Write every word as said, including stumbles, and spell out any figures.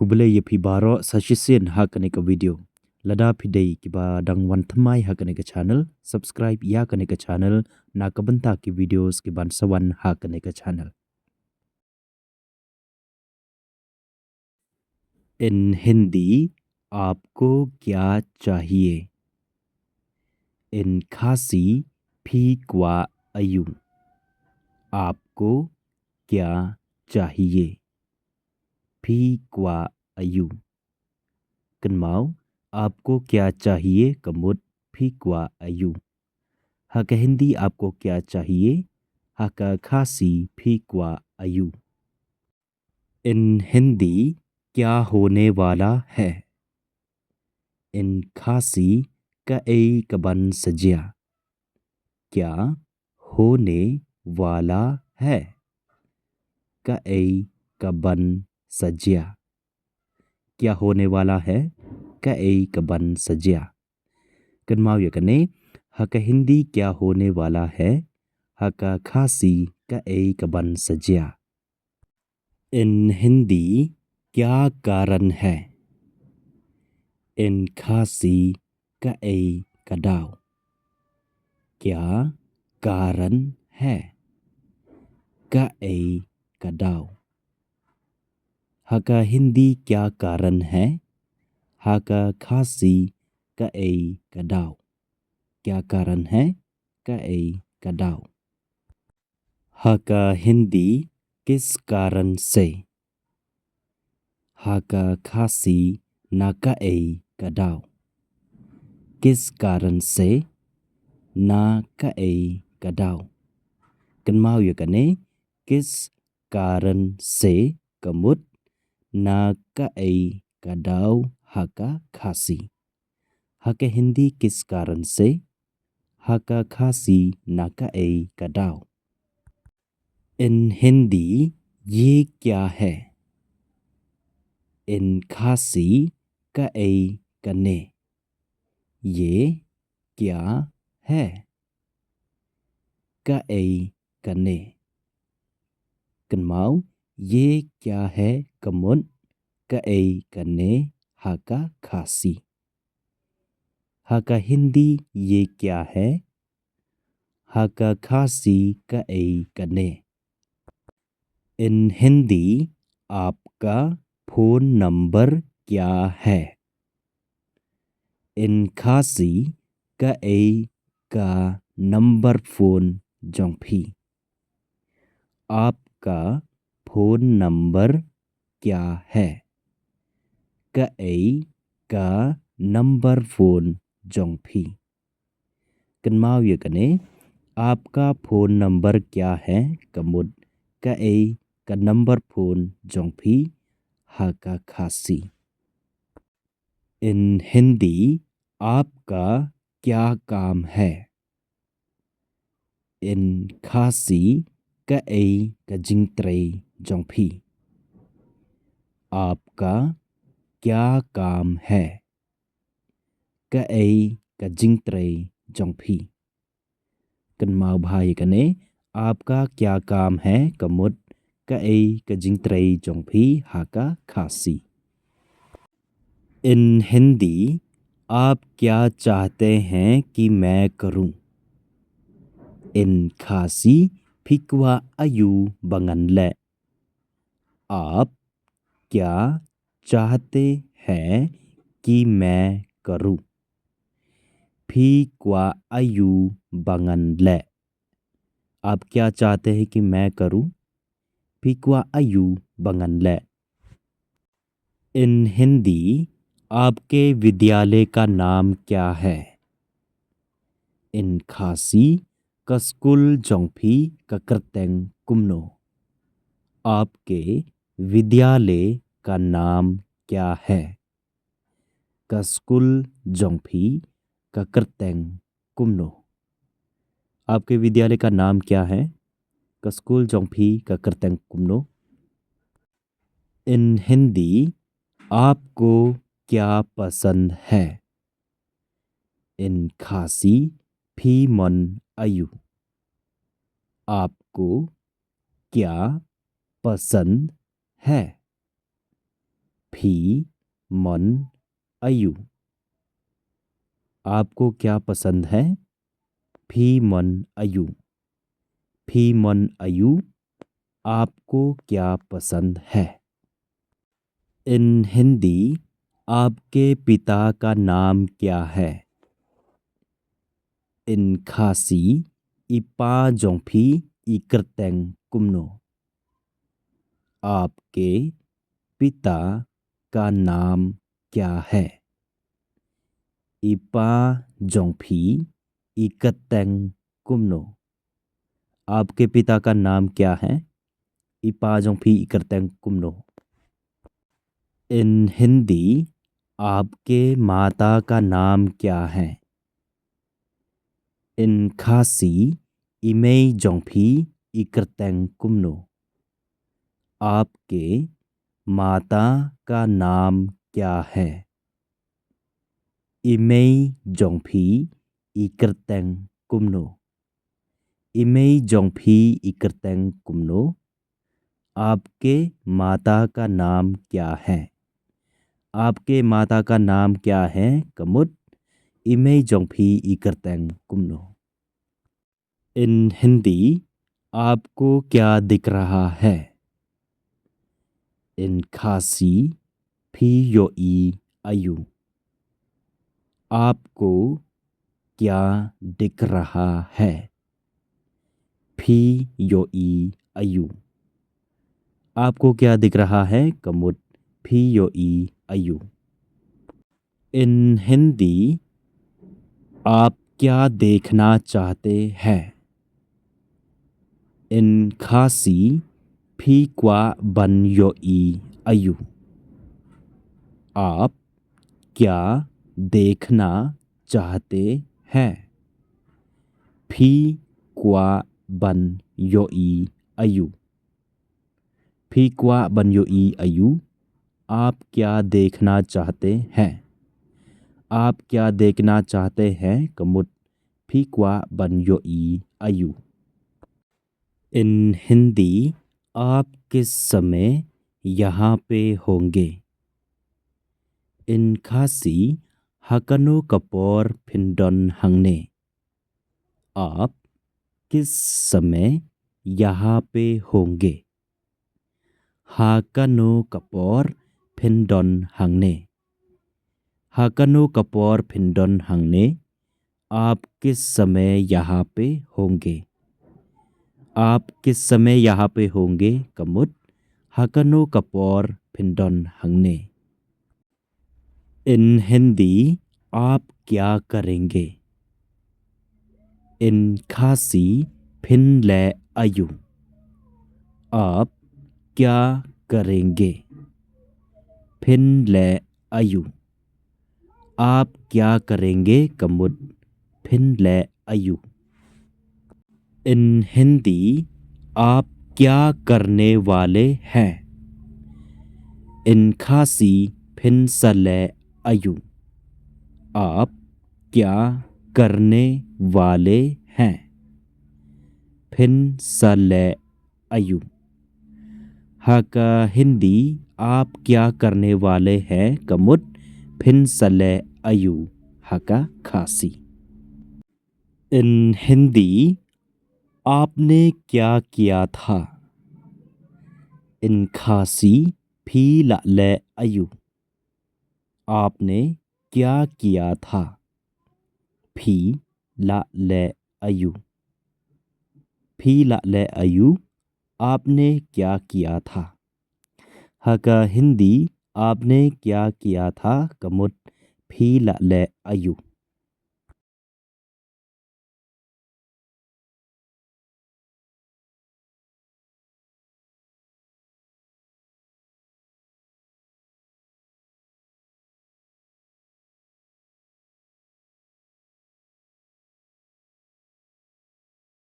Khublei ïa phi baroh sa shisien ha kane ka video. Lada phi dei kiba dang wan thymmai ha kane ka channel, subscribe ïa kane ka channel na ka bynta ki videos kiban sa wan ha kane ka channel. In Hindi, आपको क्या चाहिए? In Khasi, phi kwah aïu? आपको क्या चाहिए? Phi kwah aïu? Kynmaw, आपको क्या चाहिए ka mut phi kwah aïu. Ha ka Hindi, आपको क्या चाहिए, ha ka Khasi, phi kwah aïu. In Hindi, क्या होने वाला है? In Khasi, kaei kaban sa jia. क्या होने वाला है, kaei kaban sa jia. क्या होने वाला है, kaei kaban sa jia. Kynmaw ïa kane, ha ka Hindi क्या होने वाला है, ha ka Khasi kaei kaban sa jia. In Hindi, क्या कारण है? In Khasi, kaei ka daw. क्या कारण है, kaei ka daw. Ha ka Hindi, क्या कारण है, ha ka Khasi, kaei ka daw. क्या कारण है, kaei ka daw. Ha ka Hindi, किस कारण से. Ha ka Khasi, na kaei ka daw. किस कारण से, na kaei ka daw. Kynmaw ïa kane, किस कारण से ka mut, na kaei ka daw ha ka Khasi. Ha ka Hindi, किस कारण से, ha ka Khasi, na kaei ka daw. In Hindi, ये क्या है? In Khasi, kaei kane. ये क्या है, kaei kane. Kynmaw, ये क्या है ka mut, kaei kane, ha ka Khasi. Ha ka Hindi, ये क्या है, ha ka Khasi, kaei kane. In Hindi, आपका फोन नंबर क्या है? In Khasi, kaei ka number phone jong phi. आपका फोन नंबर क्या है? Kaei ka number phone jong phi. Kynmaw ïa kane, आपका फोन नंबर क्या है ka mut, kaei ka number phone jong phi, ha ka Khasi. In Hindi, आपका क्या काम है? In Khasi, kaei ka jingtrei jong phi. आपका क्या काम है, kaei ka jingtrei jong phi. Kynmaw bha ïa kane, आपका क्या काम है ka mut, kaei ka jingtrei jong phi, ha ka Khasi. In Hindi, आप क्या चाहते हैं कि मैं करूं? In Khasi, phi kwah aïu ba ngan leh. आप क्या चाहते हैं कि मैं करूं? Phi kwah aïu ba ngan leh. आप क्या चाहते हैं कि मैं करूं? Phi kwah aïu ba ngan leh. In Hindi, आपके विद्यालय का नाम क्या है? In Khasi, ka skul jong phi ka kyrteng kumno? आपके विद्यालय का नाम क्या है? Ka skul jong phi ka kyrteng kumno? आपके विद्यालय का नाम क्या है? Ka skul jong phi ka kyrteng kumno? In Hindi, आपको क्या पसंद है? In Khasi, phi mon aïu? आपको क्या पसंद है? Phi mon aïu? आपको क्या पसंद है? Phi mon aïu? Phi mon aïu? आपको क्या पसंद है? In Hindi, आपके पिता का नाम क्या है? In Khasi, i pa jong phi i kyrteng kumno? आपके पिता का नाम क्या है? I pa jong phi i kyrteng kumno? आपके पिता का नाम क्या है? I pa jong phi i kyrteng kumno? In Hindi, आपके माता का नाम क्या है? In Khasi, i mei jong phi i kyrteng kumno? आपके माता का नाम क्या है? I mei jong phi i kyrteng kumno? I mei jong phi i kyrteng kumno? आपके माता का नाम क्या है? आपके माता का नाम क्या है? Ka mut, i mei jong phi i kyrteng kumno? In Hindi, आपको क्या दिख रहा है? In Khasi, phi ïohi aïu? आपको क्या दिख रहा है? Phi ïohi aïu? आपको क्या दिख रहा है? Ka mut, phi ïohi aïu? In Hindi, आप क्या देखना चाहते हैं? In Khasi, phi kwah ban ïohi aïu? आप क्या देखना चाहते हैं? Phi kwah ban ïohi aïu? Phi kwah ban ïohi aïu? आप क्या देखना चाहते हैं? आप क्या देखना चाहते हैं? Ka mut, phi kwah ban ïohi aïu? In Hindi, आप किस समय यहाँ पे होंगे? In Khasi, ha kano ka por phin don hangne? आप किस समय यहाँ पे होंगे? Ha kano ka por phin don hangne? Ha kano ka por phin don hangne? आप किस समय यहाँ पे होंगे? आप किस समय यहाँ पे होंगे? Ka mut, ha kano ka por phin don hangne? In Hindi, आप क्या करेंगे? In Khasi, phin leh aïu? आप क्या करेंगे? Phin leh aïu? आप क्या करेंगे? Ka mut, phin leh aïu? In Hindi, आप क्या करने वाले हैं? In Khasi, phin sa leh aïu? आप क्या करने वाले हैं? Phin sa leh aïu? Ha ka Hindi, आप क्या करने वाले हैं? Ka mut, phin sa leh aïu? Ha ka Khasi. In Hindi, आपने क्या किया था? In Khasi, phi la leh aïu? आपने क्या किया था? Phi la leh aïu? Phi la leh aïu? आपने क्या किया था? Ha ka Hindi, आपने क्या किया था? Ka mut, phi la leh aïu?